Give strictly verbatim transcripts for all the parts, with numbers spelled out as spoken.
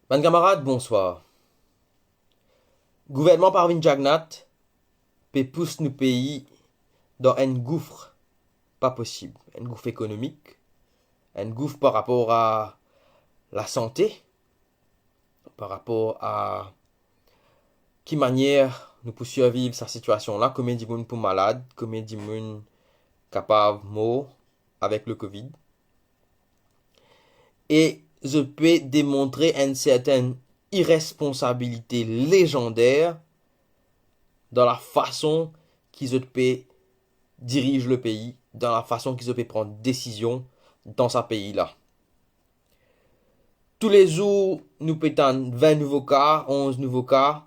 Bann kamarad, bonswar. Gouvernman Pravin Jagannath pe pous nou pei dan enn gouf pa posib, enn gouf ekonomik, enn gouf par rapor a lasante, par rapor a ki manier nou pou sirviv sa sitiasion la, konbien dimoun pou malad, konbien dimoun kapav mor avek le covid. E zot pe demontre enn sertenn iresponsabilite lezander dan lafason ki zot pe diriz le pei, dan lafason ki zot pe pran desizion dan sa pei la. Toulezour, nou pe tann vin nouvo ka, onz nouvo ka,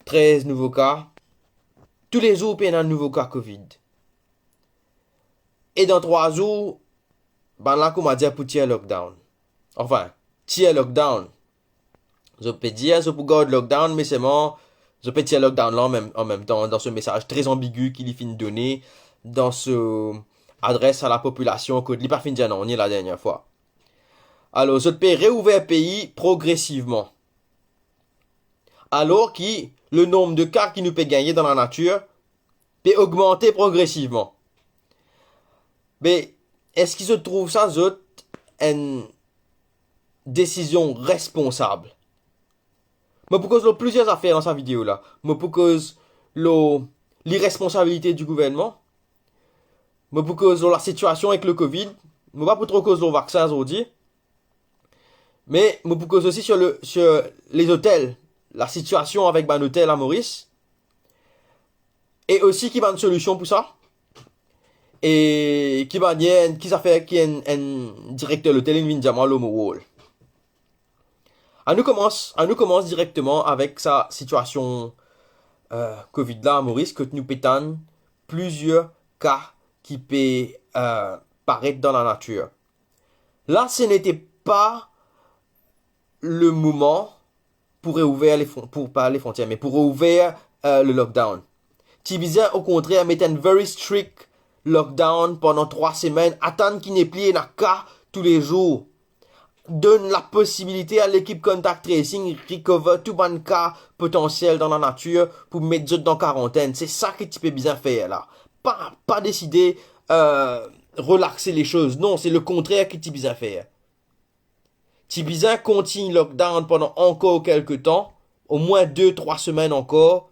trez nouvo ka. Toulezour, pe ena nouvo ka covid. E dan trwa zour, bann la koumadir pou tir lockdown. Anfin, tir lockdown. Zot pe dir, zot pou gard lockdown, me selman, zot pe tir lockdown la an mem, an mem tan, dan se mesaz tre anbigu ki li finn done, dan se adres a lapopilasion, kot li pa finn dir nanye ladernie fwa. Alor, zot pe reouver pei progresivman. Alor ki le nonb de ka ki nou pe gagne dan lanatir pe ogmante progresivman. Me, eski zot trouv sa, zot, enn desizion responsab? Mo pou koz lor plizier zafer dan sa video la. Mo pou koz lor liresponsabilite di gouvernman. Mo pou koz lor lasitiasion avek le covid. Mo pa pou tro koz lor vaksin zordi. Me mo pou koz osi sur le, sur les hôtels, lasitiasion avek bann otel a Moris. E osi ki bann solision pou sa. E ki manier, ki zafer ki enn, enn direkter lotel inn vinn dir mwa lor mo wall. Anou koumans, anou koumans direkteman avek sa sitiasion, eh, covid la a Moris, kot nou pe tann plizier ka ki pe, eh, paret dan lanatir. La, ce n'était pas le moment pou reouver le fron-, pou, pa le frontier, me pou reouver, eh, le lockdown. Ti bizin, okontrer, met enn very strict lockdown pandan trwa semenn, atann ki nepli ena ka toulezour. Donn laposibilite a lekip contact tracing recover tou bann ka potansiel dan lanatir pou met zot dan karantenn. Se sa ki ti pe bizin fer la. Pa, pa deside, eh, relaxe les choses. Non, se le kontrer ki ti bizin fer. Ti bizin kontign lockdown pandan ankor kelke tan, omwin de, trwa semenn ankor.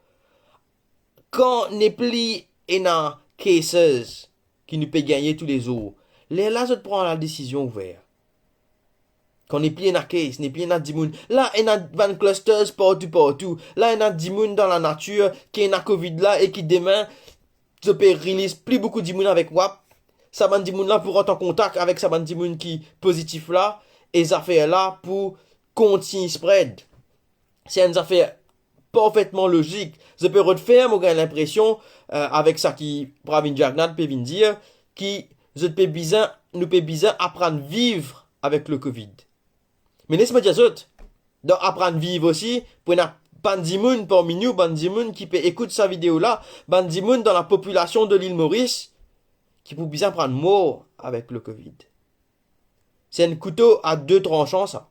Kan nepli ena cases ki nou pe gagne toulezour, lerla zot pran ladesizion ouver. Kan nepli ena case, nepli ena dimoun. La, ena bann clusters partou, partou. La, ena dimoun dan lanatir ki ena covid la e ki demin, zot pe release pli boukou dimoun avek W A P. Sa bann dimoun la pou rant an kontak avek sa bann dimoun ki pozitif la, e zafer la pou kontign spread. Se enn zafer parfetman lozik. Zot pe rod fer, mo gagn linpresion, eh, avek sa ki Pravin Jagannath pe vinn dir, ki zot pe bizin, nou pe bizin aprann viv avek le covid. Me les mo dir zot, dan aprann viv osi, pou ena bann dimoun parmi nou, bann dimoun ki pe ekout sa video la, bann dimoun dan lapopilasion de lil Moris, ki pou bizin aprann mor avek le covid. Se enn kouto a de transan sa.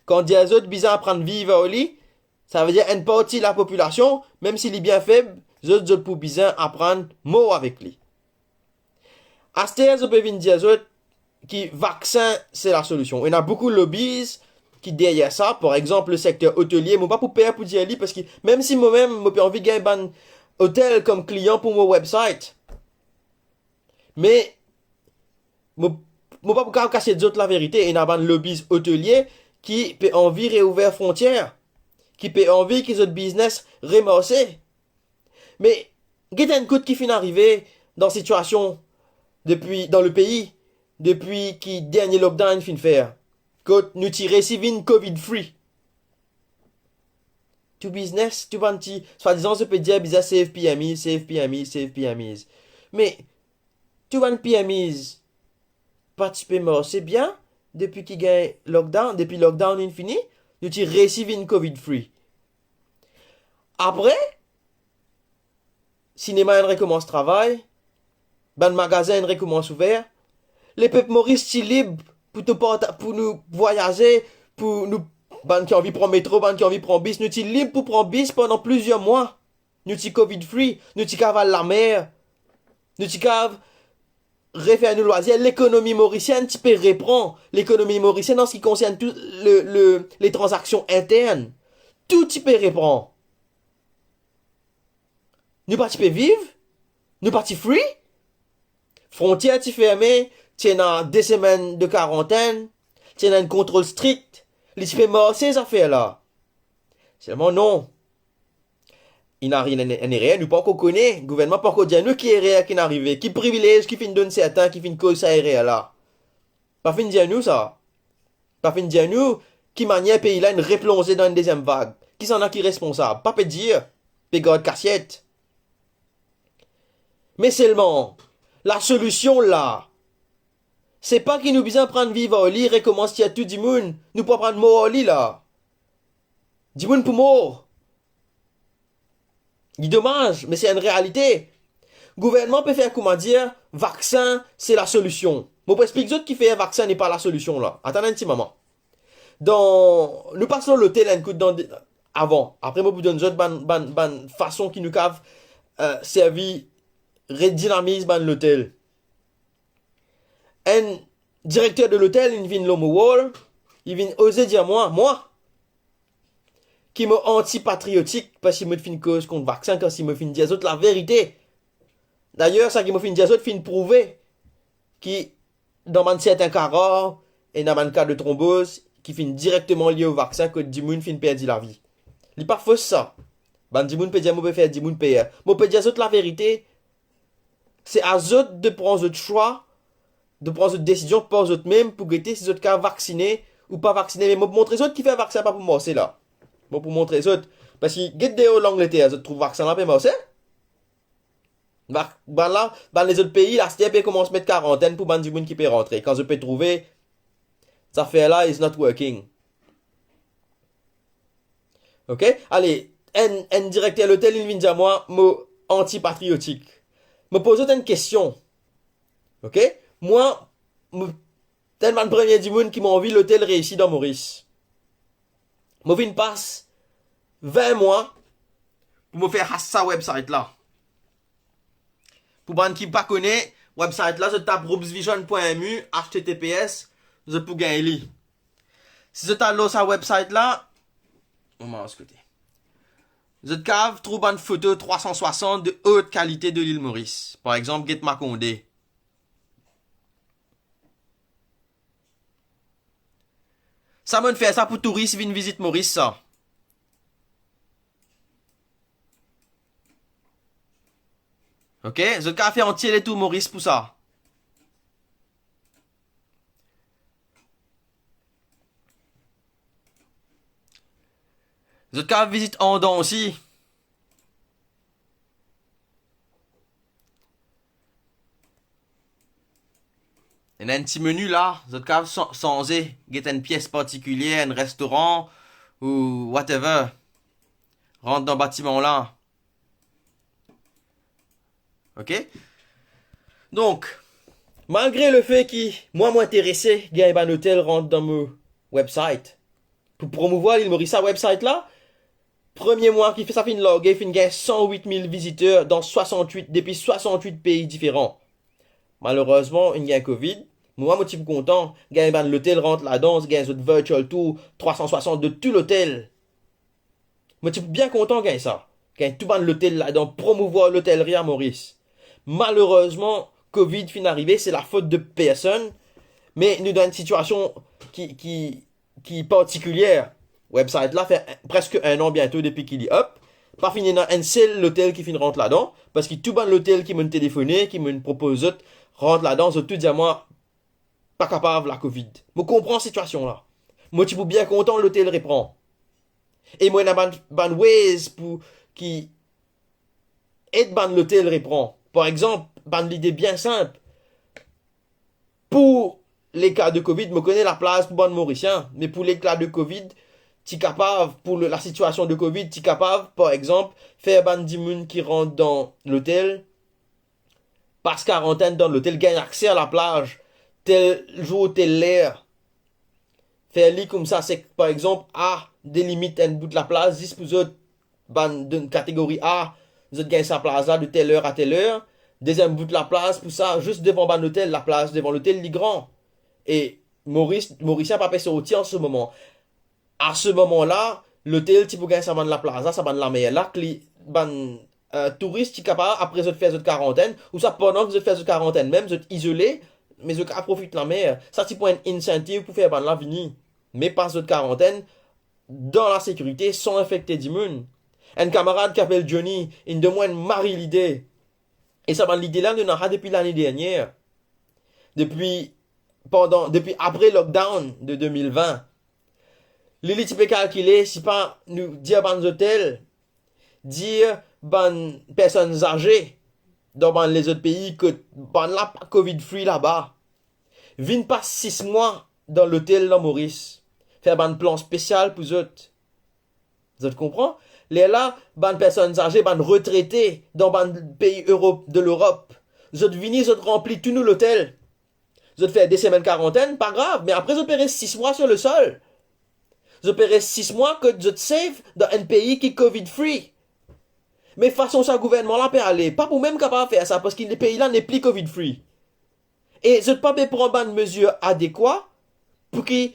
Kan dir zot bizin aprann viv ar li, savedir enn parti lapopilasion, mem si li bien feb, zot, zot pou bizin aprann mor avek li. Aster, zot pe vinn dir zot ki vaksin se lasolision. Ena boukou lobbies ki deryer sa, par exanp, le sekter otelie. Mo pa pou per pou dir li, parski mem si momem, mo pe anvi gagn bann otel kom klian pou mo website. Me mo, mo pa pou kav kasiet zot laverite, ena bann lobbies otelie ki pe anvi reouver frontier, ki pe anvi ki zot biznes remarse. Me get enn kout ki finn arive dan sitiasion depi, dan le pei, depi ki dernie lockdown finn fer, kot nou ti resi vinn covid free. Tou biznes, tou bann ti, swadizan zot pe dir bizin save P M Es, save P M Es, save P M Es. Me tou bann P M Es pa ti pe marse bien depi ki gagn lockdown, depi lockdown inn fini, nou ti resi vinn covid free. Apre, sinema inn rekoumans travay, bann magazin inn rekoumans ouver, lepep Moris ti lib pou nou parta-, pou nou vwayaze, pou nou Bann ki anvi pran metro, bann ki anvi pran bis, nou ti lib pou pran bis pandan plizier mwa. Nou ti covid free, nou ti kav al lamer, nou ti kav refer nou lwazier, lekonomi morisienn ti pe repran, lekonomi morisienn an se ki konsern tou le, le, le tranzaksion intern, tou ti pe repran. Nou pa ti pe viv, nou pa ti free. Frontier ti ferme, ti ena de semenn de karantenn, ti ena enn kontrol strik, li ti pe marse zafer la. Selman non. Inn arive enn, enn erer, nou pankor kone, gouvernman pankor dir nou ki erer ki'nn arive, ki privilez ki finn donn sertin ki finn koz sa erer la. Pa finn dir nou sa. Pa finn dir nou ki manier pei la inn replonze dan enn deziem vag. Kisannla ki responsab? Pa pe dir, pe gard kasiet. Me selman, lasolision la, se pa ki nou bizin aprann viv ar li, rekomans tir tou dimoun, nou pou aprann mor ar li la. Dimoun pou mor. Li domaz, me se enn realite. Gouvernman pe fer koumadir vaksin se lasolision. Mo pou explik zot kifer vaksin nepa lasolision la. Atann enn ti moman. Dan, nou pas lor lotel enn kout dan de, avan. Apre mo pou donn zot bann, bann, bann fason ki nou kav, eh, servi redinamiz bann lotel. Enn direkter de lotel, li vinn lor mo wall, li vinn oze dir mwa, mwa, ki mo antipatriotik, parski mo finn koz kont vaksin, parski mo finn dir zot laverite. Dayer, sa ki mo finn dir zot finn prouve ki dan bann sertin ka rar, ena bann ka de tronboz ki finn direkteman lie o vaksin kot dimoun finn perdi lavi. Li pa fos sa. Bann dimoun pe dir mo pe fer dimoun per. Mo pe dir zot laverite, se a zot de pran zot swa, de pran zot desizion par zot mem pou gete si zot kav vaksine ou pa vaksine. Me mo pou montre zot kifer vaksin pa pou marse la. Mo pou montre zot. Parski get deor Langleter, zot trouv vaksin la pe marse? Ba-, bann la, bann lezot pei, aster pe koumans met karantenn pou bann dimoun ki pe rantre. Kan zot pe trouve, zafer la is not working. Ok? Ale, enn, enn direkter lotel, li vinn dir mwa, mo antipatriotik. Mo poz zot enn kestion. Ok? Mwa, mo, enn bann premie dimoun ki mo anvi lotel reisi dan Moris. Mo vinn pas vin mwa pou mo fer hack sa website la. Pou bann ki pa kone, website la, zot tap roopsvision point M U, H T T P S, zot pou gagn li. Si zot al lor sa website la, mo mars kote. Zot kav trouv bann foto trwa san swasant de haute qualité de l'île Maurice. Par exanp, get Makonde. Sa mo'nn fer sa pou touris vinn vizit Moris sa. Ok, zot kav fer antie letour Moris pou sa. Zot kav vizit andan osi. Ena enn ti meni la, zot kav sa-, sanze, get enn pies partikilie, enn restoran ou whatever. Rant dan batiman la. Ok? Donk, malgre lefe ki mwa mo interese gagn bann lotel rant dan mo website pou promouvwar Lil Moris, sa website la, premie mwa ki sa finn large, finn gagn san wit mil viziter dan swasant-wit, depi swasant-wit pei diferan. Malerezman, inn gagn covid. Mwa, mo ti pou kontan, gagn bann lotel rant ladan, gagn zot virtual tour trwa san swasant de tou lotel. Mo ti pou bien kontan gagn sa. Gagn tou bann lotel ladan, promouvwar lotelri a Moris. Malerezman, covid finn arive, se lafot de personn, me nou dan enn sitiasion ki, ki, ki partikilie. Website la fer preske enn an biento depi ki li up. Pa finn ena enn sel lotel ki finn rant ladan, parski tou bann lotel ki mo'nn telefone, ki mo'nn propoz zot rant ladan, zot tou dir mwa, pa kapav la covid. Mo konpran sitiasion la. Mo ti pou bien kontan lotel repran. E mo ena bann, bann ways pou ki ed bann lotel repran. Par exanp, bann lide bien sinp. Pou leka de covid, mo kone laplaz pou bann Morisien, me pou leka de covid, ti kapav, pou le, lasitiasion de covid, ti kapav, par exanp, fer bann dimoun ki rant dan lotel, pas karantenn dan lotel, gagn akse a laplaz, tel zour, tel ler. Fer li koumsa, se, par exanp, A, delimit enn bout laplaz zis pou zot, bann de kategori A, zot gagn sa plaz la de tel er a tel er. Deziem bout laplaz pou sa, zis devan bann lotel, laplaz devan lotel, li gran. E Moris, Morisien pa pe sorti an se moman. A se moman la, lotel ti pou gagn sa bann laplaz la, sa bann lamer la, ki bann, eh, touris ti kapav, apre zot fer zot karantenn, ouswa pandan ki zot fer zot karantenn mem, zot izole, me zot kapav profit lamer. Sa ti pou enn insentiv pou fer bann la vini. Me pas zot karantenn dan lasekirite, san infekte dimoun. Enn kamarad ki apel Johnny, inn donn mwa enn mari lide. E sa bann lide la, nou ena sa depi lane dernier. Depi, pandan, depi apre lockdown de de mil vin. Li, li ti pe kalkile, si pa nou dir bann zotel, dir bann personn aze dan bann lezot pei kot bann la pa covid free laba, vinn pas sis mwa dan lotel dan Moris, fer bann plan spesial pou zot. Zot konpran? Lerla, bann personn aze, bann retrete dan bann pei Erop, de Lerop, zot vini, zot ranpli tou nou lotel. Zot fer de semenn karantenn, pa grav, me apre zot pe res sis mwa sir lesol. Zot pe res sis mwa kot zot safe dan enn pei ki covid free. Me fason sa gouvernman la pe ale, pa pou mem kapav fer sa, parski lepei la nepli covid free. E zot pa pe pran bann mezir adekwa pou ki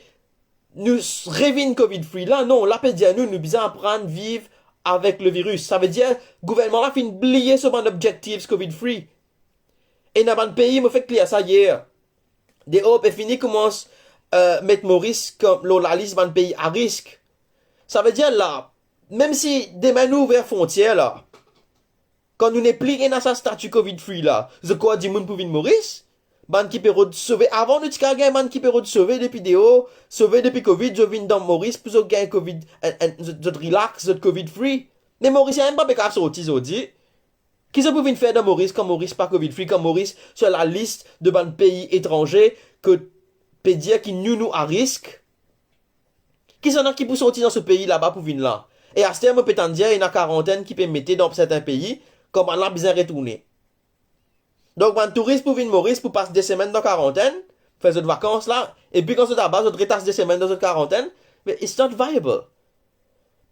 nou s-, revinn covid free la. Non, la pe dir nou, nou bizin aprann viv avek leviris. Savedir, gouvernman la finn bliye so bann objectifs covid free. Ena bann pei, mo fek lir sa yer, deor pe fini koumans, eh, met Moris kom lor lalis bann pei a risk. Savedir la, mem si demin nou ouver frontier la, kan nou nepli ena sa stati covid free la, zot krwar dimoun pou vinn Moris? Bann ki pe rod sove, avan nou ti kav gagn bann ki pe rod sove depi deor, sove depi covid, zot vinn dan Moris pou zot gagn covid, enn, enn, zot, zot relax, zot covid free. Me Morisien mem pa pe kav sorti zordi. Ki zot pou vinn fer dan Moris kan Moris pa covid free, kan Moris sir lalis de bann pei etranze kot pe dir ki nou, nou a risk? Kisannla ki pou sorti dan so pei laba pou vinn la? E aster mo pe tann dir ena karantenn ki pe mete dan sertin pei, kan bann la bizin retourne. Donk bann touris pou vinn Moris pou pas de semenn dan karantenn, fer zot vakans la, epi kan zot laba, zot retas de semenn dan zot karantenn, me it's not viable.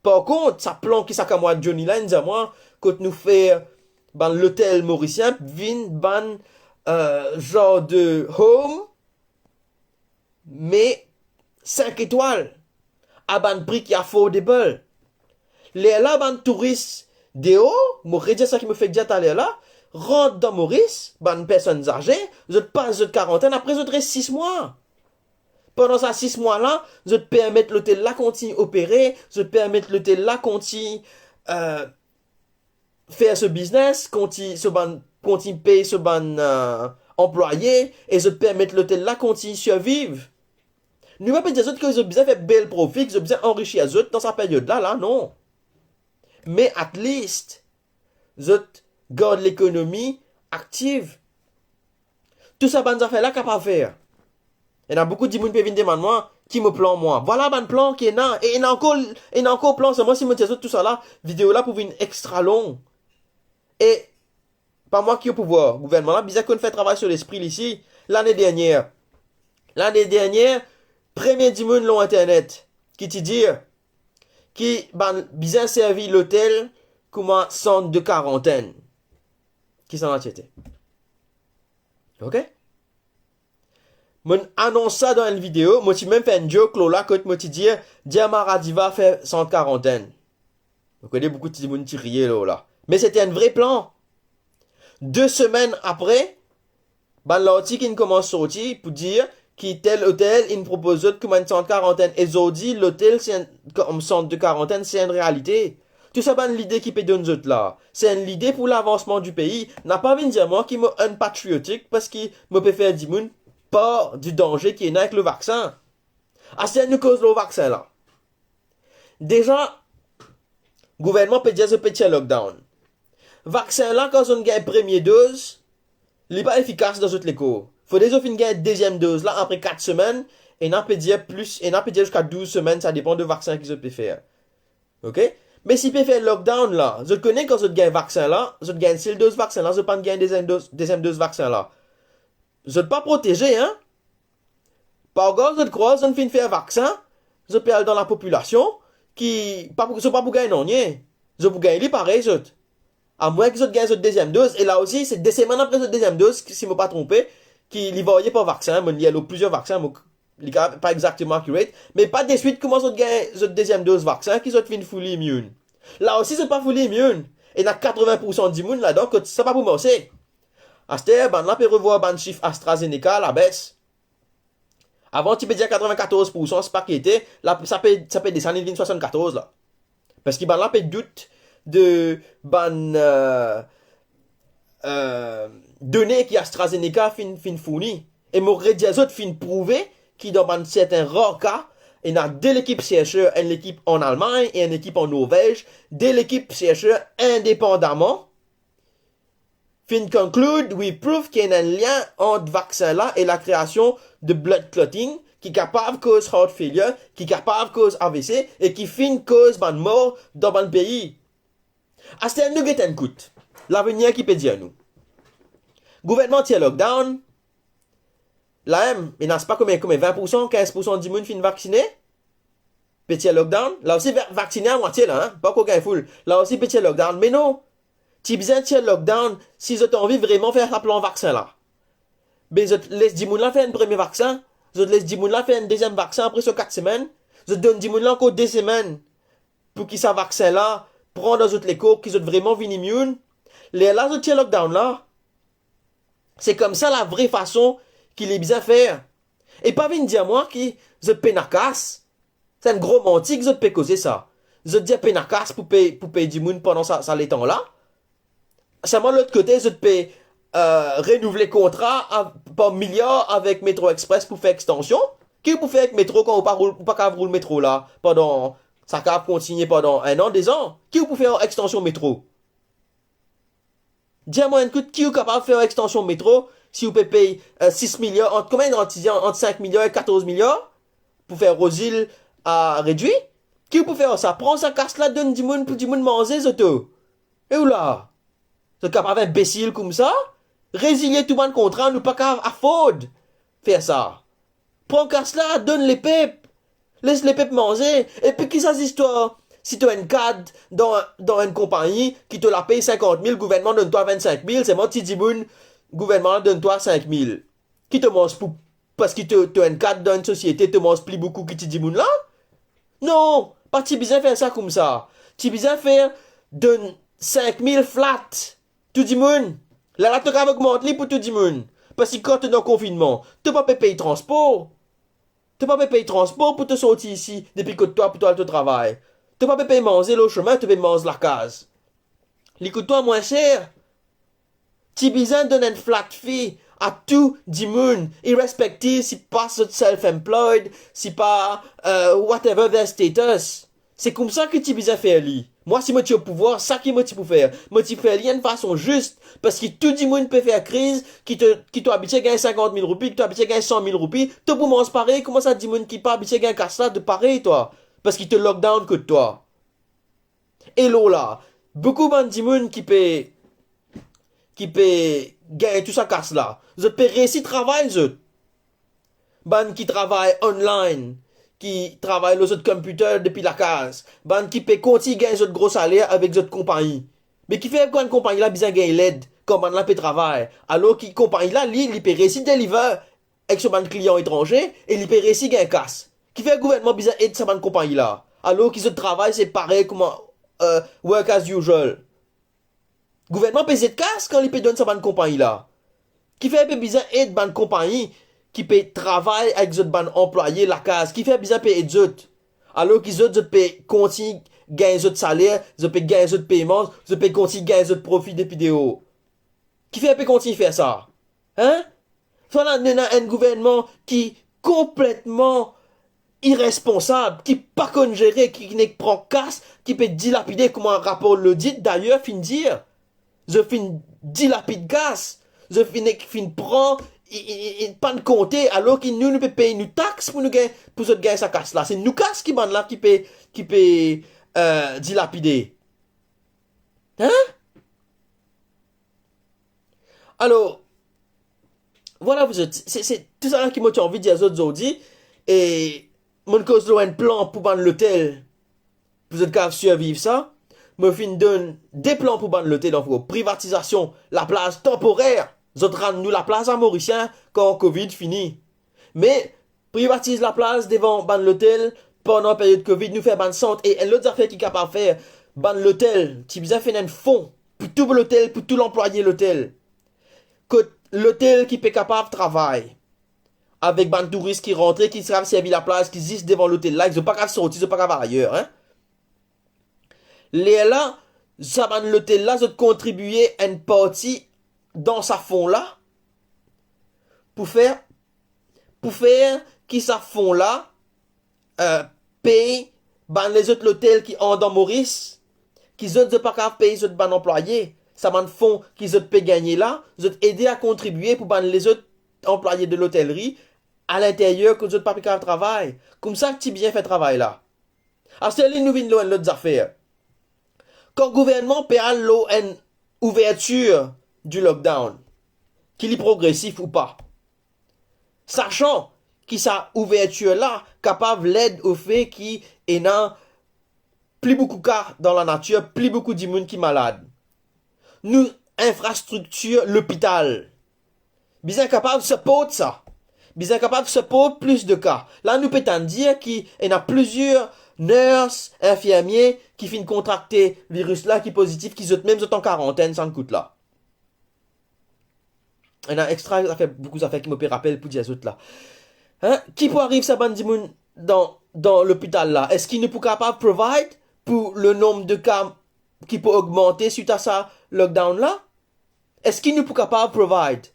Par kont, sa plan ki sa kamarad Johnny la inn dir mwa, kot nou fer bann lotel morisien vinn bann, eh, zar de home, me sink etwal, a bann pri ki affordable. Lerla bann touris deor, mo redir sa ki mo fek dir taler la, rant dan Moris, bann personn aze, zot pas zot karantenn, apre zot res sis mwa. Pandan sa sis mwa la, zot permet lotel la kontign opere, zot permet lotel la kontign, eh, fer so biznes, kontign so bann, kontign pey so bann, eh, anplwaye, e zot permet lotel la kontign sirviv. Nou pa pe dir zot ki zot bizin fer bel profi, ki zot bizin anrisir zot dan sa peryod la, la, non. Me at least, zot gard lekonomi aktiv. Tou sa bann zafer la kapav fer. Ena boukou dimoun pe vinn demann mwa ki mo plan mwa. Vwala bann plan ki ena, e ena ankor, ena ankor plan, selman si mo dir zot tou sa la, video la pou vinn extra long. E pa mwa ki o pouvwar, gouvernman la bizin konn fer travay so lespri li si. Lane dernier, lane dernier, premie dimoun lor internet ki ti dir ki bann bizin servi lotel kouma sant de karantenn. Kisannla ti ete? Ok? Mo'nn anons sa dan enn video, mo ti mem fer enn joke lor la kot mo ti dir, dir Maradiva fer sant karantenn. Mo kone boukou dimoun ti riye lor la. Me sete enn vre plan. De semenn apre, bann lartik inn koumans sorti pou dir ki tel otel inn propoz zot kouma enn sant karantenn, e zordi lotel se enn, kom sant de karantenn, se enn realite. Tou sa bann lide ki pe donn zot la, se enn lide pou lavansman di pei. Napa vinn dir mwa ki mo unpatriotic parski mo pe fer dimoun par di danze ki ena ek le vaksin. Aster nou koz lor vaksin la. Deza, gouvernman pe dir zot pe tir lockdown. Vaksin la, kan zot gagn premie doz, li pa efikas dan zot lekor. Fode zot finn gagn deziem doz la apre kat semenn, ena pe dir plis, ena pe dir ziska douz semenn, sa depan de vaksin ki zot pe fer. Ok? Me si pe fer lockdown la, zot kone kan zot gagn vaksin la, zot gagn sel doz vaksin la, zot pa'nn gagn deziem doz, deziem doz vaksin la. Zot pa proteze, hein? Par kont, zot krwar zot finn fer vaksin, zot pe al dan lapopilasion, ki pa pou, zot pa pou gagn nanye. Zot pou gagn li parey zot. Amwin ki zot gagn zot deziem doz, e la osi, se de semenn apre zot deziem doz, si mo pa tronpe, ki li varye par vaksin, mo lir lor plizier vaksin, mo, li ka pa exakteman accurate, me pa deswit kouma zot gagn zot deziem doz vaksin ki zot finn fully immune. La osi, zot pa fully immune. Ena katreven poursan dimoun ladan kot sa pa pou marse. Aster, bannla pe revwar bann sif AstraZeneca labes. Avan, ti pe dir katreven-katorz poursan, se pa ki ete, la, sa pe, sa pe desann, li vinn swasant-katorz la. Parski bannla pe dout de bann, euh, euh, done ki AstraZeneca finn, finn fourni. E mo redir zot, finn prouve ki dan bann sertin rar ka, ena de lekip serser, enn lekip an Almagn e enn lekip an Norvez, de lekip serser indepandaman, finn conclude with proof ki ena enn lien ant vaksin la e lakreasion de blood clotting, ki kapav koz heart failure, ki kapav koz A V C e ki finn koz bann mor dan bann pei. Aster nou get enn kout. Lavenir ki pe dir nou. Gouvernman tir lockdown. La mem, ena pa komie, komie, vin poursan, kinz poursan dimoun finn vaksine. Pe tir lockdown. La osi, va-, vaksine amwatie la, hein, pa ankor gagn foul. La osi, pe tir lockdown. Me non, ti bizin tir lockdown si zot anvi vreman fer sa plan vaksin la. Be zot les dimoun la fer enn premie vaksin, zot les dimoun la fer enn deziem vaksin apre so kat semenn, zot donn dimoun la ankor de semenn pou ki sa vaksin la pran dan zot lekor, ki zot vreman vinn immune. Lerla zot tir lockdown la. Se koumsa lavre fason ki li bizin fer. E pa vinn dir mwa ki zot pena kas. Se enn gro manti ki zot pe koze sa. Zot dir pena kas pou pey, pou pey dimoun pandan sa, sa letan la. Selman lot kote, zot pe, euh, renouvle kontra a-, par miliar avek Metro Express pou fer extansion. Ki ou pou fer ek metro kan ou pa roul, ou pa kav roul metro la pandan, sa kav kontigne pandan enn an, de zan? Ki ou pou fer ar extansion metro? Dir mwa enn kout, ki ou kapav fer ar extansion metro si ou pe pey, euh, sis miliar, ant, komie, ant, ant sink miliar e katorz miliar pou fer Rose Hill a redwir? Ki ou pou fer ar sa? Pran sa kas la, donn dimoun pou dimoun manze, zot to. E ou la? Zot kapav inbesil koumsa? Rezilie tou bann kontra, nou pa kav afford fer sa. Pran kas la, donn lepep. Les lepep manze. Epi ki sa zistwar, si to enn kad dan, dan enn konpagni, ki to lapey sinkant mil, gouvernman donn twa vinn-sink mil, selman ti dimoun, gouvernman la donn twa sink mil. Ki to manz pou, parski to, to enn kad dan enn sosiete, to manz pli boukou ki ti dimoun la? Non, pa ti bizin fer sa koumsa. Ti bizin fer donn sink mil flat tou dimoun. Lerla to kav ogmant li pou tou dimoun. Parski kan to dan konfinnman, to pa pe pey transpor. To pa pe pey transpor pou to sorti isi depi kot twa pou to al to travay. To pa pe pey manze lor sime, to pe manz lakaz. Li kout twa mwin ser. Ti bizin donn enn flat fee a tou dimoun, irrespective si pa zot self-employed, si pa, euh, whatever their status. Se koumsa ki ti bizin fer li. Mwa, si mo ti o pouvwar, sa ki mo ti pou fer, mo ti fer li enn fason zis, parski tou dimoun pe fer kriz, ki to, ki to abitie gagn sinkant mil roupi, ki to abitie gagn san mil roupi, to pou manz parey kouma sa dimoun ki pa abitie gagn kas la, to parey twa, parski to lockdown kot twa. E lor la, boukou bann dimoun ki pe, ki pe gagn tou sa kas la, zot pe resi travay zot. Bann ki travay online, ki travay lor zot computer depi lakaz, bann ki pe kontign gagn zot gro saler avek zot konpagni. Me kifer bann konpagni la bizin gagn led kan bann la pe travay, alor ki konpagni la, li, li pe resi deliver ek so bann klian etranze e li pe resi gagn kas? Kifer gouvernman bizin ed sa bann konpagni la, alor ki zot travay se parey kouma, euh, work as usual? Gouvernman pe zet kas kan li pe donn sa bann konpagni la. Kifer pe bizin ed bann konpagni ki pe travay avek zot bann anplwaye lakaz? Kifer bizin pe ed zot? Alor ki zot, zot pe kontign gagn zot saler, zot pe gagn zot peyman, zot pe kontign gagn zot profi depi deor. Kifer pe kontign fer sa? Hein? Sa la, nou ena enn gouvernman ki konpletman iresponsab, ki pa konn zere, ki nek pran kas, ki pe dilapide, kouma rapor lodit dayer finn dir. Zot finn dilapid kas, zot finn, finn pran, i, i, i, i, pa'nn konte, alor ki nou, nou pe pey nou tax pou nou gagn, pou zot gagn sa kas la. Se nou kas ki bann la ki pe, ki pe, euh, dilapide. Hein? Alor, vwala, zot, se, se tou sa ki mo ti anvi dir zot zordi. E mo koz lor enn plan pou bann lotel, pou zot kapav sirviv sa. Mo finn donn de plan pou bann lotel, an gro, privatizasion laplaz tanporer, zot rann nou laplaz a Morisien kan Covid fini. Me privatiz laplaz devan bann lotel pandan period Covid, nou fer bann sant. E enn lot zafer ki kapav fer, bann lotel, ti bizin fer enn fon pou tou lotel, pou tou lanplwaye lotel. Kot lotel ki pe kapav travay avek bann touris ki rantre, ki kapav servi laplaz ki zis devan lotel la, zot pa kapav sorti, zot pa kapav al ayer, en. Lerla, sa bann lotel la, zot kontribie enn parti dan sa fon la, pou fer, pou fer ki sa fon la, eh, pey bann lezot lotel ki andan Moris, ki zot, zot pa kapav pey zot bann anplwaye. Sa bann fon ki zot pe gagne la, zot ede a kontribie pou bann lezot anplwaye de lotelri a linteryer kot zot pa pe kapav travay. Koumsa ti bizin fer travay la. Aster li nou vinn lor enn lot zafer. Kan gouvernman pe al lor enn ouvertir di lockdown, ki li progresif ou pa, sasan ki sa ouvertir la kapav led ofe ki ena pli boukou ka dan lanatir, pli boukou dimoun ki malad. Nou infrastriktir lopital bizin kapav siport sa. Bizin kapav siport plis de ka. La nou pe tann dir ki ena plizier ners, infirmie ki finn kontrakte viris la, ki pozitif, ki zot mem zot an karantenn, sa kout la. Ena extra zafer, boukou zafer ki mo pe rapel pou dir zot la. Hein? Ki pou ariv sa bann dimoun dan, dan lopital la? Eski nou pou kapav provide pou le nonb de ka ki pou ogmante swit a sa lockdown la? Eski nou pou kapav provide?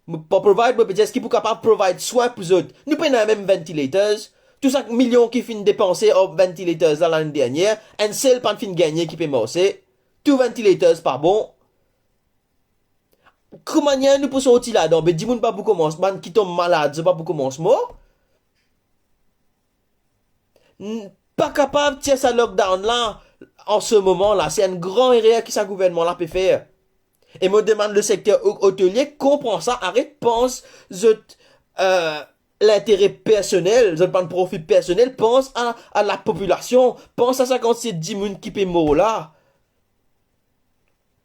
Mo, pa provide, mo pe dir, eski pou kapav provide swin pou zot? Nou pena mem ventilators. Tou sa milion ki finn depanse ar ventilators la lane dernier, enn sel pann finn gagne ki pe marse. Tou ventilators pa bon. Kouma nou pou sorti ladan? Be dimoun pa pou koumans, bann ki tom malad, zot pa pou koumans mor? N-, pa kapav tir sa lockdown la an se moman la. Se enn gran erer ki sa gouvernman la pe fer. E mo demann le sekter o-, otelie konpran sa, aret pans zot, eh, lintere personel, zot bann profi personel, pans a, a lapopilasion, pans a sa kantite dimoun ki pe mor la,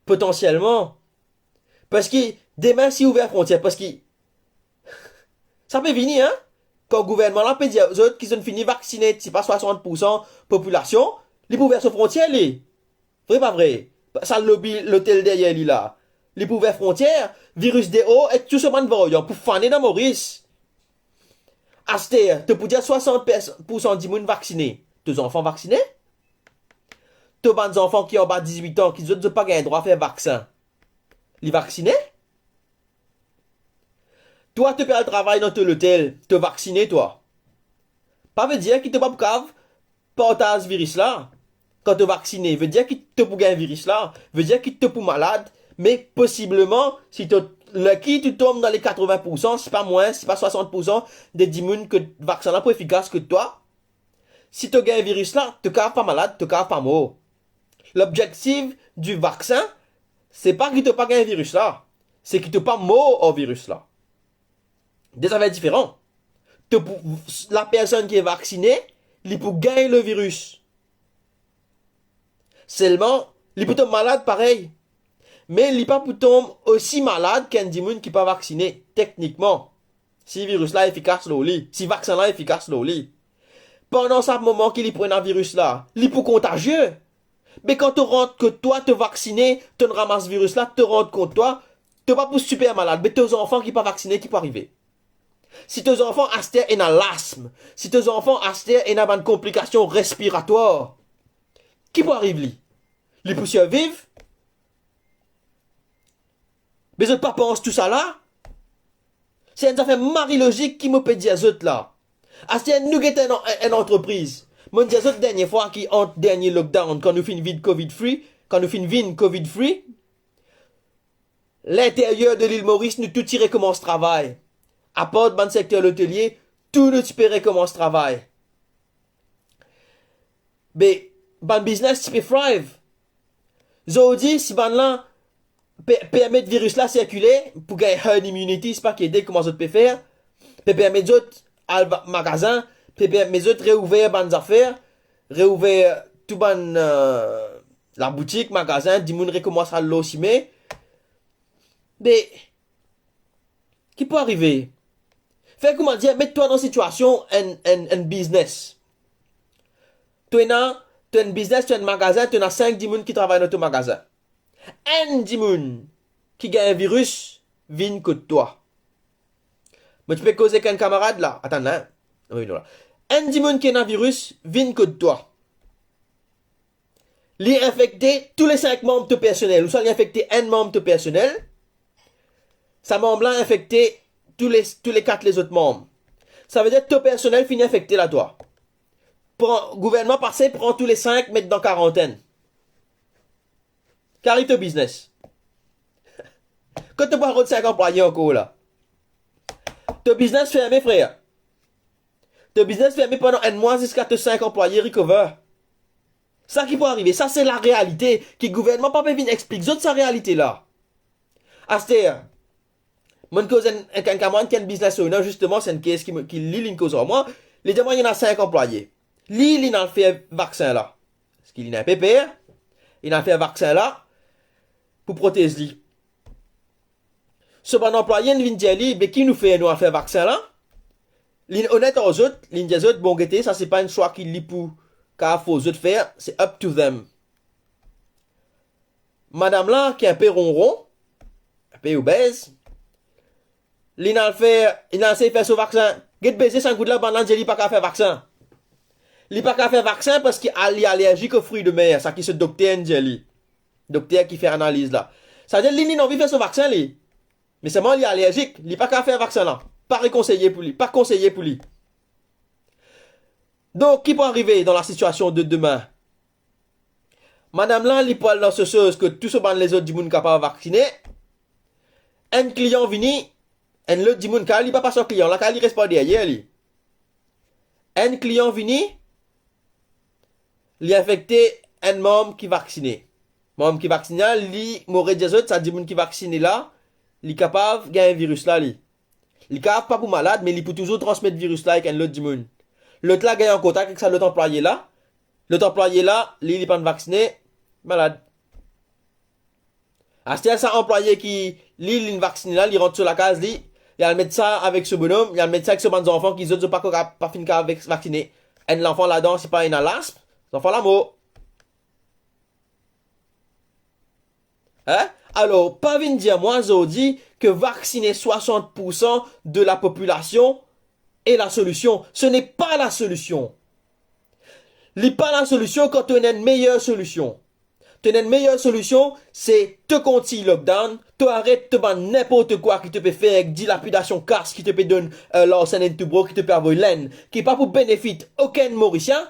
potansielman. Parski demin si ouver frontier, parski sa pe vini, hein? Kan gouvernman la pe dir zot ki zot fini vaksine, ti pa swasant poursan popilasion, li pou ouver so frontier li. Vre pa vre? Sa lobi lotel deryer li la, li pou ouver frontier, viris deor ek tou so bann varyan pou fane dan Moris. Aster, to pou dir swasant pers-, poursan dimoun vaksine. To zanfan vaksine? To bann zanfan ki anba dizwit an, ki zot, zot pa gagn drwa fer vaksin, li vaksine? Twa, to pe al travay dan to lotel, to vaksine twa? Pa ve dir ki to pa pou kav partaz viris la. Kan to vaksine, ve dir ki to pou gagn viris la, ve dir ki to pou malad, me posibleman, si to lucky, to tom dan le katrovin poursan, si pa mwin, si pa swasant poursan de dimoun ki vaksin la pou efikas kot twa, si to gagn viris la, to kav pa malad, to kav pa mor. Lobzektif di vaksin, se pa ki to pa gagn viris la, se ki to pa mor ar viris la. De zafer diferan. To pou, lapersonn ki vaksine, li pou gagn le viris. Selman, li pou tom malad parey. Me li pa pou tom osi malad ki enn dimoun ki pa vaksine, teknikman. Si viris la efikas lor li, si vaksin la efikas lor li. Pandan sa moman ki li pou ena viris la, li pou kontazie. Me kan to rant kot twa, to vaksine, tonn ramas viris la, to rant kot twa, to pa pou siper malad, me to zanfan ki pa vaksine, ki pou arive? Si to zanfan aster ena lasm, si to zanfan aster ena bann konplikasion respiratwar, ki pou ariv li? Li pou sirviv? Me zot pa pans tou sa la? Se enn zafer mari lozik ki mo pe dir zot la. Aster nou get enn, enn, enn antrepriz. Mo'nn dir zot dernie fwa ki ant dernie lockdown, kan nou finn vinn covid free, kan nou finn vinn covid free, linteryer de lil Moris, nou tou ti rekomans travay. Apar bann sekter lotelie, tou nou ti pe rekomans travay. Be, bann biznes ti pe thrive. Zordi, si bannla pe-, permet viris la sirkile pou gagn herd immunity, sipa ki ede kouma zot pe fer, pe permet zot al va-, magazin, pe permet zot reouver bann zafer, reouver tou bann, euh, laboutik, magazin, dimoun rekoumans al lor sime. Me, ki pou arive? Fer koumadir, met twa dan sitiasion enn, enn, enn biznes. To ena, to enn biznes, to enn magazin, to ena sink dimoun ki travay dan to magazin. Enn dimoun ki gagn viris vinn kot twa. Mo ti pe koz ek enn kamarad la. Atann la, hein. Wi, non la. Enn dimoun ki ena viris vinn kot twa. Li infekte tou le sink manm to personel, ouswa li infekte enn manm to personel, sa manm la infekte tou le, tou le kat lezot manm. Savedir to personel fini infekte la twa. Pran, gouvernman pase, pran tou le sink, met dan karantenn. Ki ariv to biznes? Kot to pou al rod sink anplwaye ankor la? To biznes ferme, frer. To biznes ferme pandan enn mwa ziska to sink anplwaye recover. Sa ki pou arive, sa se larealite ki gouvernman pa pe vinn explik zot sa realite la. Aster, monn koz enn, enn, enn kamarad ki enn biznes owner, zisteman, se enn kes ki, ki li, linn koz ar mwa, li dir mwa li ena sink anplwaye. Li, linn al fer vaksin la. Parski linn enpe per, linn al fer vaksin la pou protez li. So bann anplwaye inn vinn dir li, "Be ki nou fer, nou al fer vaksin la?" Linn onet ar zot, linn dir zot, "Bon, gete, sa se pa enn swa ki li pou kapav fors zot fer, se up to them." Madam la, ki enpe ronron, enpe obez, linn al fer, linn al sey fer so vaksin. Get beze, sa enn kout la, bann la dir li pa kapav fer vaksin. Li pa kapav fer vaksin parski a-, li alerzik o fruits de mer, sa ki so dokter inn dir li. Dokter ki fer analiz la. Savedir li, linn anvi fer so vaksin, li. Me selman li alerzik, li pa kapav fer vaksin la. Pa rekonseye pou li, pa konseye pou li. Donk, ki pou arive dan lasitiasion de demin? Madam la, li pou al dan so soz kot tou so bann lezot dimoun kapav vaksine. Enn klian vini, enn lot dimoun, kapav li pa pas ar klian la, kapav li res par deryer li. Enn klian vini, li infekte enn manm ki vaksine. Manm ki vaksine la, li, mo redir zot, sa dimoun ki vaksine la, li kapav gagn viris la, li. Li kapav pa pou malad, me li pou touzour transmet viris la ek enn lot dimoun. Lot la gagn an kontak ek sa lot anplwaye la. Lot anplwaye la, li, li pa'nn vaksine, malad. Aster sa anplwaye ki li, linn vaksine la, li rant so lakaz li, li al met sa avek so bonom, li al met sa ek so bann zanfan ki zot, zot pa kapav, pa finn kapav vak-, vaksine. Enn lanfan ladan, sipa ena lasp, zanfan la mor. Hein? Alor, pa vinn dir mwa zordi ke vaksine swasant poursan de lapopilasion est la solution. Ce n'est pas la solution. Li pa lasolision kan to ena enn meyer solision. To ena enn meyer solision, se to kontign lockdown, to aret to bann ninport kwa ki to pe fer ek dilapidasion kas ki to pe donn, euh, Larsen and Toubro, ki to pe avoy lenn, ki pa pou benefit okenn Morisien.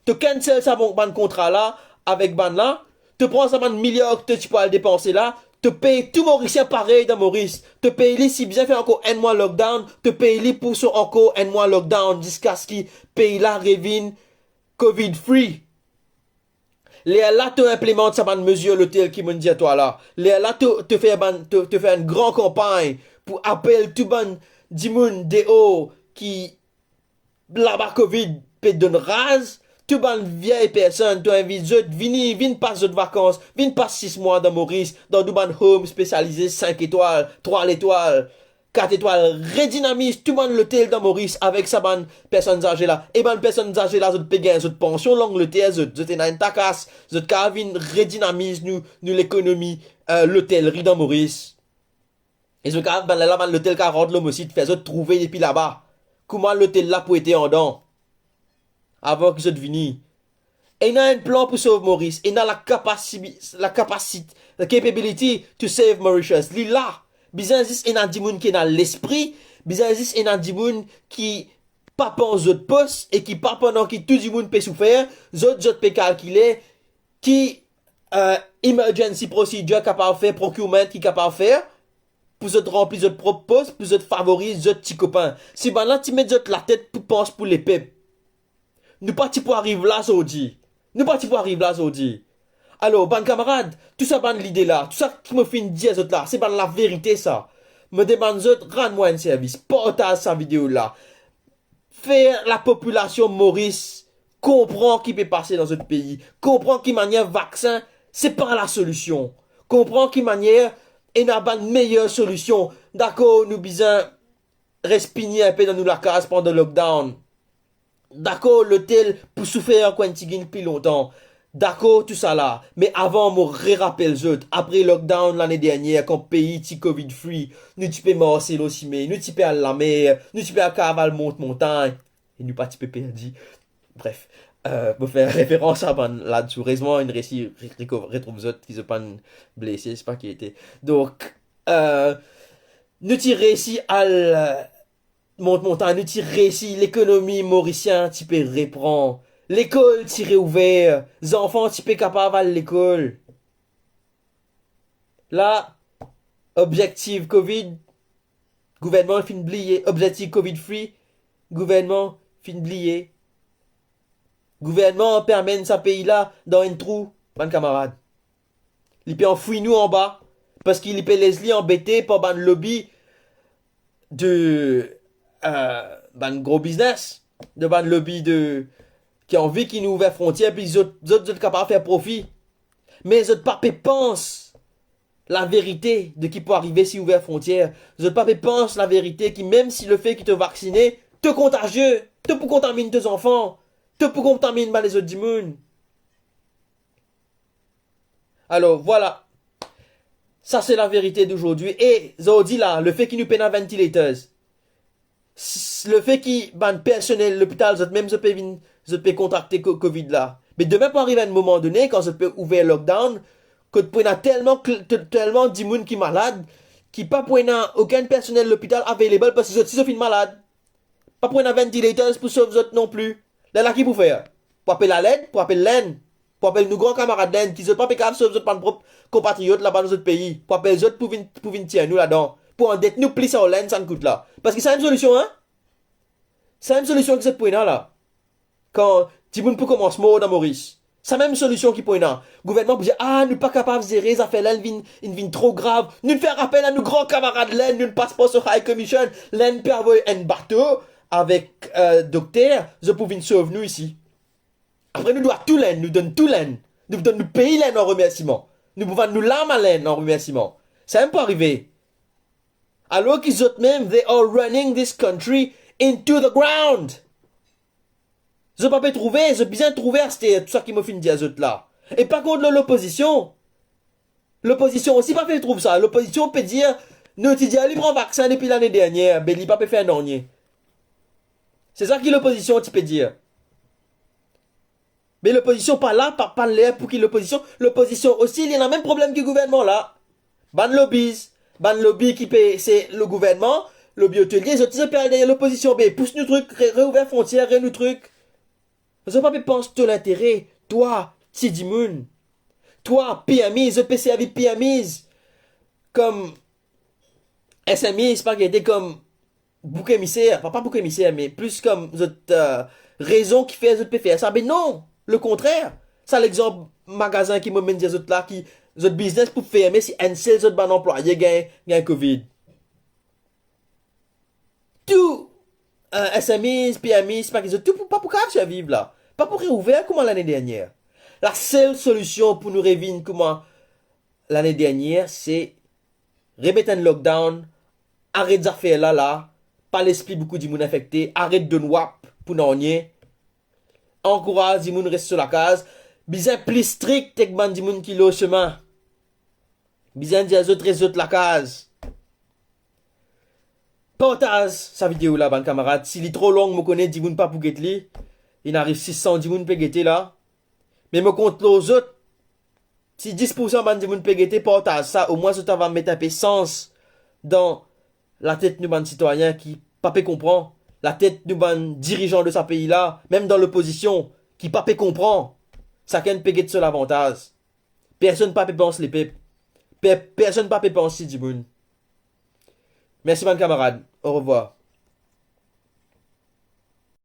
To cancel sa bon, bann kontra la avek bann la, to pran sa bann miliar ki to ti pou al depanse la, to pey tou Morisien parey dan Moris. To pey li, si bizin fer ankor enn mwa lockdown, to pey li pou so ankor enn mwa lockdown, ziskaski pei la revinn covid free. Lerla to inplimant sa bann mezir lotel ki monn dir twa la. Lerla to, to fer bann, to, to fer enn gran kanpagn pou apel tou bann dimoun deor ki laba covid pe donn raz, tou bann vye personn, to invit zot vini, vinn pas zot vakans, vinn pas sis mwa dan Moris, dan nou bann home spesialize sink etwal, trwa letwal, kat etwal, redinamiz tou bann lotel dan Moris avek sa bann personn aze la. E bann personn aze la, zot pe gagn zot pansion Langleter, zot, zot ena enn takas, zot kapav vinn redinamiz nou, nou lekonomi, eh, lotelri dan Moris. E zot kapav, bann la, bann lotel kapav rant lor mo sit, fer zot trouve depi laba kouma lotel la pou ete andan avan ki zot vini. Ena enn plan pou sov Moris, ena lakapasi-, lakapasit-, the capability to save Mauritius. Li la. Bizin zis ena dimoun ki ena lespri, bizin zis ena dimoun ki pa pans zot pos e ki pa, pandan ki tou dimoun pe soufer, zot, zot pe kalkile ki, eh, emergency procedure kapav fer, procurement ki kapav fer, pou zot ranpli zot prop pos, pou zot favoriz zot ti kopin. Si bann la ti met zot latet pou pans pou lepep, nou pa ti pou ariv la zordi. Nou pa ti pou ariv la zordi. Alor, bann kamarad, tou sa bann lide la, tou sa ki mo finn dir zot la, se bann laverite sa. Mo demann zot, rann mwa enn servis, partaz sa video la. Fer lapopilasion Moris konpran ki pe pase dan zot pei, konpran ki manier vaksin, se pa lasolision. Konpran ki manier ena bann meyer solision. Dakor, nou bizin res pini inpe dan nou lakaz pandan lockdown. Dakor, lotel pou soufer ankor enn tigit pli lontan. Dakor, tousala. Me avan, mo rerapel zot, apre lockdown lane dernier, kan pei ti covid free, nou ti pe marse lor sime, nou ti pe al lamer, nou ti pe al kav al mont montagn, e nou pa ti pe perdi. Bref, euh, mo fer referans a bann ladzo. Rezman, inn resi re-, reco-, retrouv zot, ki zot pa'nn blese, se pa ki ete. Donk, euh, nou ti resi al, euh, mont montagn, nou ti resi, lekonomi morisien ti pe repran, lekol ti reouver, zanfan ti pe kapav al lekol. La, objektif covid, gouvernman finn bliye. Objektif covid free, gouvernman finn bliye. Gouvernman pe amenn sa pei la dan enn trou, bann kamarad. Li pe anfwi nou anba, parski li pe les li anbete par bann lobi de, euh, bann gro biznes, de bann lobi de, ki anvi ki nou ouver frontier, pi zot, zot, zot kapav fer profi. Me zot pa pe pans laverite de ki pou arive si ouver frontier. Zot pa pe pans laverite ki mem si lefe ki to vaksine, to kontazie, to pou kontaminn to zanfan, to pou kontaminn bann lezot dimoun. Alor, vwala. Sa se laverite dozordi. E zordi la, lefe ki nou pena ventilators, s-, lefe ki bann personel lopital, zot mem, zot pe vinn, zot pe kontrakte ko-, covid la. Me demin pou ariv enn moman done, kan zot pe ouver lockdown, kot pou ena telman kl-, te-, telman dimoun ki malad, ki pa pou ena okenn personel lopital available, parski zot si zot finn malad. Pa pou ena ventilators pou sov zot non pli. Lerla ki pou fer? Pou apel laled, pou apel Lenn, pou apel nou gran kamarad Lenn, ki zot pa pe kapav sov zot bann prop konpatriot laba dan zot pei, pou apel zot pou vinn, pou vinn tir nou ladan, pou andet nou plis ar Lenn sa kout la. Parski sa mem solision, en? Sa mem solision ki zot pou ena la. Kan dimoun pou koumans mor dan Moris. Sa mem solision ki pou ena. Gouvernman pou dir, "Ah, nou pa kapav zere zafer la, inn vinn, inn vinn tro grav. Nou fer apel a nou gran kamarad Lenn, nou pas par so High Commission, Lenn pe avoy enn bato avek, euh, dokter, zot pou vinn sov nou isi." Apre nou dwa tou Lenn, nou donn tou Lenn. Nou donn nou pei Lenn an remersiman. Nou pou vann nou lam a Lenn an remersiman. Sa mem pou arive. Alor ki zot mem, they are running this country into the ground. Zot pa pe trouve, zot bizin trouve aster tou sa ki mo finn dir zot la. E pa kont lo-, lopozision. Lopozision osi pa pe trouv sa. Lopozision pe dir, "Nou ti dir li pran vaksin depi lane dernier, be li pa pe fer nanye." Se sa ki lopozision ti pe dir. Me lopozision pa la, pa, pa ler pou ki lopozision, lopozision osi, li ena mem problem ki gouvernman la. Bann lobis, bann lobi ki pe, se le gouvernman, lobi otelie, zot, zot pe al deryer lopozision, be pous nou trik, re-, reouver frontier, re nou trik. Zot pa pe pans to lintere, twa, ti dimoun. Twa, P M Es, zot pe servi P M Es kom S M Es, pa gete kom bouk emiser, pa, pa bouk emiser, me plis kom zot, euh, rezon ki fer zot pe fer sa. Be non, lekontrer. Sa lexanp magazin ki mo mem dir zot la, ki zot biznes pou ferme si enn sel zot bann anplwaye gagn, gagn covid. Tou, euh, S M Es, P M Es, pa ki zot tou pou, pa pou kapav sirviv la. Pa pou reouver kouma lane dernier. Lasel solision pou nou revinn kouma lane dernier, se remet enn lockdown, aret zafer la la, pa les pli boukou dimoun infekte, aret donn wap pou nanye, ankouraz dimoun res so lakaz, bizin pli strik ek bann dimoun ki lor sime. Bizin dir zot res zot lakaz. Partaz sa video la, bann kamarad. Si li tro long, mo kone dimoun pa pou get li. Inn ariv sis san dimoun pe gete la. Me mo kont lor zot. Si dis poursan bann dimoun pe gete, partaz sa, omwin zot ava met inpe sans dan latet nou bann sitwayin ki pa pe konpran, latet nou bann dirizan de sa pei la, mem dan lopozision, ki pa pe konpran. Sakenn pe get so lavantaz. Personn pa pe pans lepep. Pe-, personn pa pe pans ti dimoun. Mersi bann kamarad. Orevwar.